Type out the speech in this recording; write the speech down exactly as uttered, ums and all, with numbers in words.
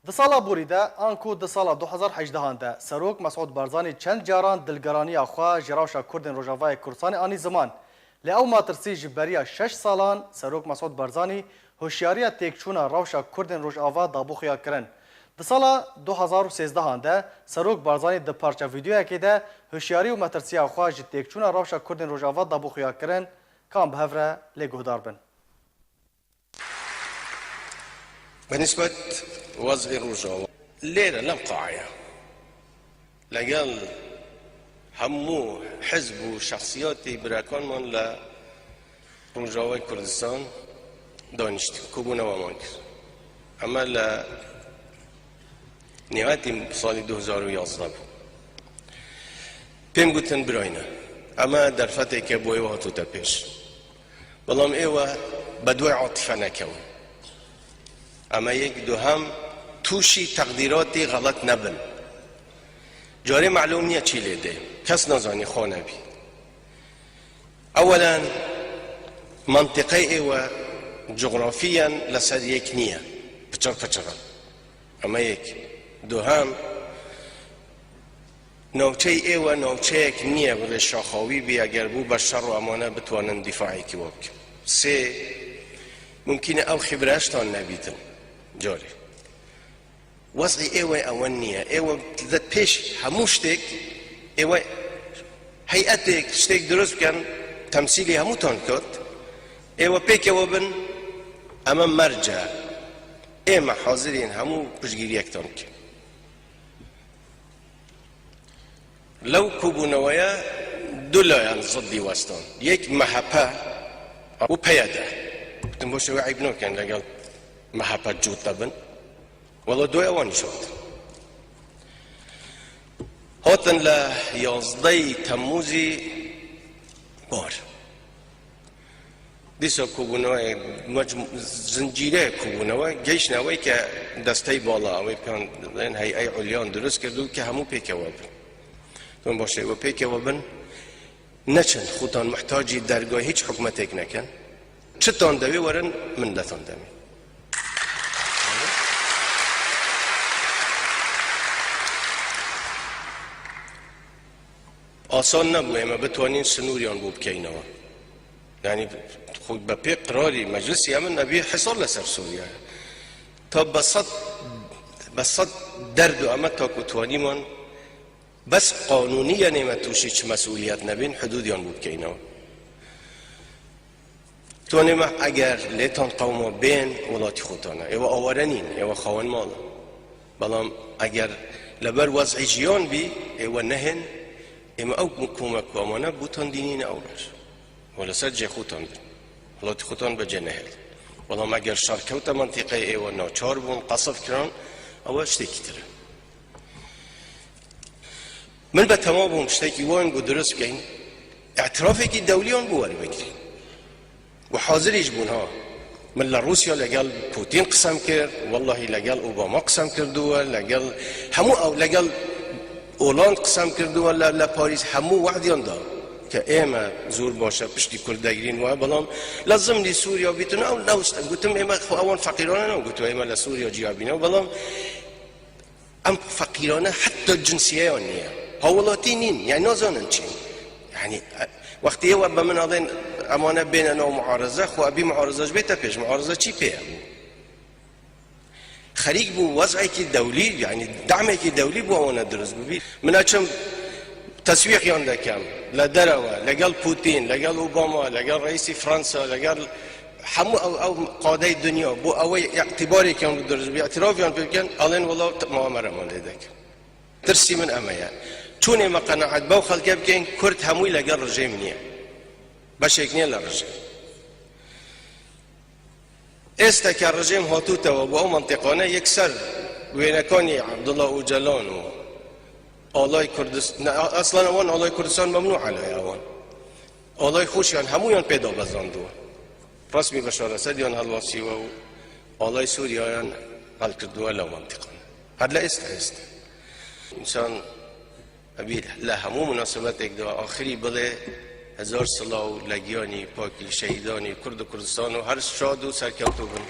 Di sala borî de, anku di sala du hezar hejdehan de, Serok Mesûd Barzanî çend caran dilgeraniya xwe ji rewşa Kurdên Rojavayê Kurdistanê anî ziman. Lê ew matirsî ji beriya şeş salan Serok Mesûd Barzanî hişyariya têkçûna rewşa Kurdên Rojava dabû xuya kirin. Di sala du hezar û sêzdehan de Serok Barzanî di parça vîdeoyekê de hişyarî û metirsiya xwe ji têkçûna rewşa Kurdên Rojava dabû xuya kirin, ka em bi hev re lê guhdar bin. Bi nisbet wezî Rojava. Lêre lem qaeya. Legel hemû hizb û şexsiyatê birakanman li Rojavayê Kurdistan daniştin. Kobûna we man kir. Eme li nîhatî salî du hezar û yazdeh bû. Pêm gotin birayne. Eme derfeteke bo êwe hatûte pêş. Belam êwe bi duê atife nekewin. Eme yek duhem tûşî teqdîratî xelet nebin. Carê melûm niye çî lê dê. Kes nazanî xo nebî. Ewelen mentiqey êwe cografiyen li ser yek niye. Piçir piçir in. Eme yek. Duhem, navçeyê êwe navçeyek niye bilê şaxawî bî, eger bû be şer û emane bitwanin dîfaekî we bikin. Sê, mumkîn e ew xîbreştan nebîtin. Carê. Wezî êwe ewe niye. Êwe li pêş hemû ştêk, êwe heyetêk, ştêk dirust bikin, temsîlî hemûtan ket. Êwe pêkewe bin, eme merce. Ême hazirîn hemû piştgîriyektan bikin. Lew kobûneweya du layan ziddî westan. Yek M H P û P Y D. Gotin, boşe we eyb nakin legel M H P cût de bin. Wela doya wan nîşand. Hatin li yazdeyî Temmûzî bar. Dîsa kobûnewe, mec-, zincîreyê kobûnewe, geyştine wê ke destey bala, wê kan, hey'ey ulyan dirust kirdo ke hemû pêkewe bin. Tom başê we pêkewe bin, neçin, xutan muhtacî dergahê hiç hikûmetêk nekin. Çitan dewê werin, min detan demê. Asan nebû ême bitwanîn sinûriyan bo bikeynewe. Yanî xwe bi pê qirarî meclisî emin nebî hesar li ser Sûriye. Ta be sed, be sed derd û eme ta ku twanîman bes qanûnî yenê me tûşî çi mesûliyet nebîn, hidûdiyan bo bikeynewe. Tonê me eger lêtan qewma bên welatî xutan e. Êwe aware nîn, êwe xawen mal e. Belam eger leber wez'î jiyan bî, êwe nehên, ême ew komek ku emane bûtan dînîne ew ber. We li ser cê xutan bin. Welatî xutan bi cê nehêl. Belam eger şer kewte mentiqeyê êwe naçar bûn, qesf kiran, ewe ştêkî tir e. Min be tema bûm tiştekî wan ku dirust bikeyn, îtirafekî dewliyan bi wer bigirîn. Û hazirî ji bûn ha. Min li Rûsya legel Putin qisem kir, wellahî legel Obama qisem kirduwe, legel hemû ew, legel Holand qisem kirduwe li, li Parîs, hemû wehdiyan da. Ke ême zor baş e piştî Kurd degirîn we, belam lazim nî Sûriya bîtin, ew newstin. Gotim ême xwe ewan feqîrane ne, gotiwe ême li Sûriya ciya bîne, belam Em feqîrane heta cinsiyeyan niye. Hawlatî nîn, yani nazanin çi. Yani, e, wextê we be min alên emane bêne nav muareze, xwe ebî muareze ji bê te pêş, muareze çî pê ye bû? Xerîk bû wez'ekî dewlî, yani damekî dewlî bû ewana dirust bibî. Min açim teswîq yan dekem, le derewe, legel Putin, legel Obama, legel reîsî Fransa, legel Hemû ew, ew qadey dinya bo ew ê îtibarêkiyan bi dirust, bi îtirafyan pê bikin, alên wela t-, muamere me lê dikin. Tirsî min eme ye. Çûnê me qenaet bew xelke bikin, Kurd hemû legel rejîm niye. Beşek niye le rejîm. Êsteke rejîm hatûte we bo ew mentiqane yekser wênekanî Abdullah Ocalan û alay Kurdistan, ne, aslan ewan alay Kurdistan memnû alay ewan. Alay xweşiyan hemûyan pê dabezandiwe. Resmî Beşar Esediyan helwasîwe û alay Sûriyayan helkirdiwe le mentiqan. Her le êste êste. Însan ebî le hemû munasebetek de axirî bilê hezar silav le giyanî pakî şehîdanî Kurd û Kurdistan û her şad û serkewtû bin.